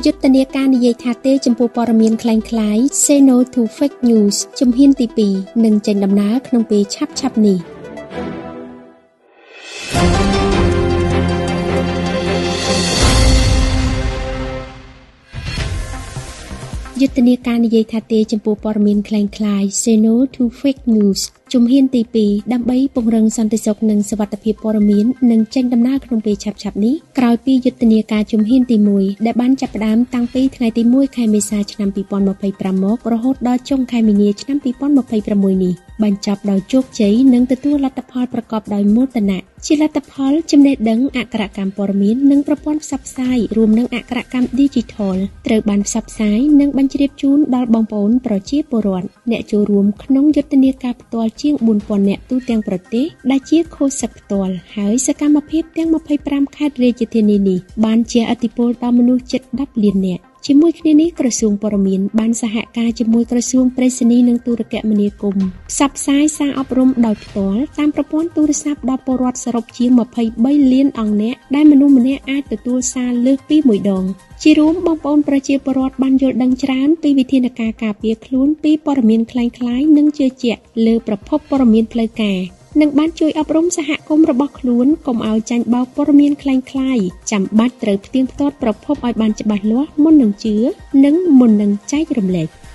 យុទ្ធនាការនិយាយថាទេចំពោះព័ត៌មានក្លែងក្លាយ Say No to Fake News ជំហានទី2នឹងចេញដំណើរក្នុងពេលឆាប់ៗនេះ។ យុទ្ធនាការនិយាយថាទេចំពោះព័ត៌មានក្លែងក្លាយ Say No to Fake News ជំហានទី2ដើម្បីពង្រឹងសន្តិសុខនិងសុវត្ថិភាពព័ត៌មាននឹងចេញដំណើរក្នុងពេលឆាប់ៗនេះក្រោយពីយុទ្ធនាការជំហានទី1ដែលបានចាប់ផ្ដើមតាំងពីថ្ងៃទី1ខែមេសាឆ្នាំ2025មករហូតដល់ចុងខែមីនាឆ្នាំ2026នេះបញ្ចប់ដោយជោគជ័យនិងទទួលលទ្ធផលប្រកបដោយមោទនៈជាលទ្ធផលចំណេះដឹងអក្ខរកម្មព័ត៌មាននិងប្រព័ន្ធផ្សព្វផ្សាយរួមនឹងអក្ខរកម្ម Digital ត្រូវបានផ្សព្វផ្សាយនិងបញ្ជ្រាបជូនដល់បងប្អូនប្រជាពលរដ្ឋអ្នកចូលរួមក្នុងយុទ្ធនាការផ្ទាល់ជាង4000នាក់ទូទាំងប្រទេសដែលជាឃោសកផ្ទាល់ហើយសកម្មភាពទាំង25ខេត្តរាជធានីនេះបានជះឥទ្ធិពលដល់មនុស្សជិត10លាននាក់ជាមួយគ្នានេះក្រសួងព័ត៌មានបានសហការជាមួយក្រសួងប្រៃសណីយ៍និងទូរគមនាគមន៍ផ្សព្វផ្សាយសារអប់រំដោយផ្ទាល់តាមប្រព័ន្ធទូរស័ព្ទដល់ពលរដ្ឋសរុបជាង23លានអង្គនាក់ដែលមនុស្សម្នាក់អាចទទួលសារលើសពីមួយដងជារួមបងប្អូនប្រជាពលរដ្ឋបានយល់ដឹងច្រើនពីវិធានការការពារខ្លួនពីព័ត៌មានក្លែងក្លាយនិងជឿជាក់លើប្រភពព័ត៌មានផ្លូវការនិងបានជួយអប់រំសហគមន៍របស់ខ្លួនកុំឲ្យចាញ់បោកព័ត៌មានក្លែងក្លាយចាំបាច់ត្រូវផ្ទៀងផ្ទាត់ប្រភពឲ្យបានច្បាស់លាស់មុននឹងជឿនិងមុននឹងចែករំលែក។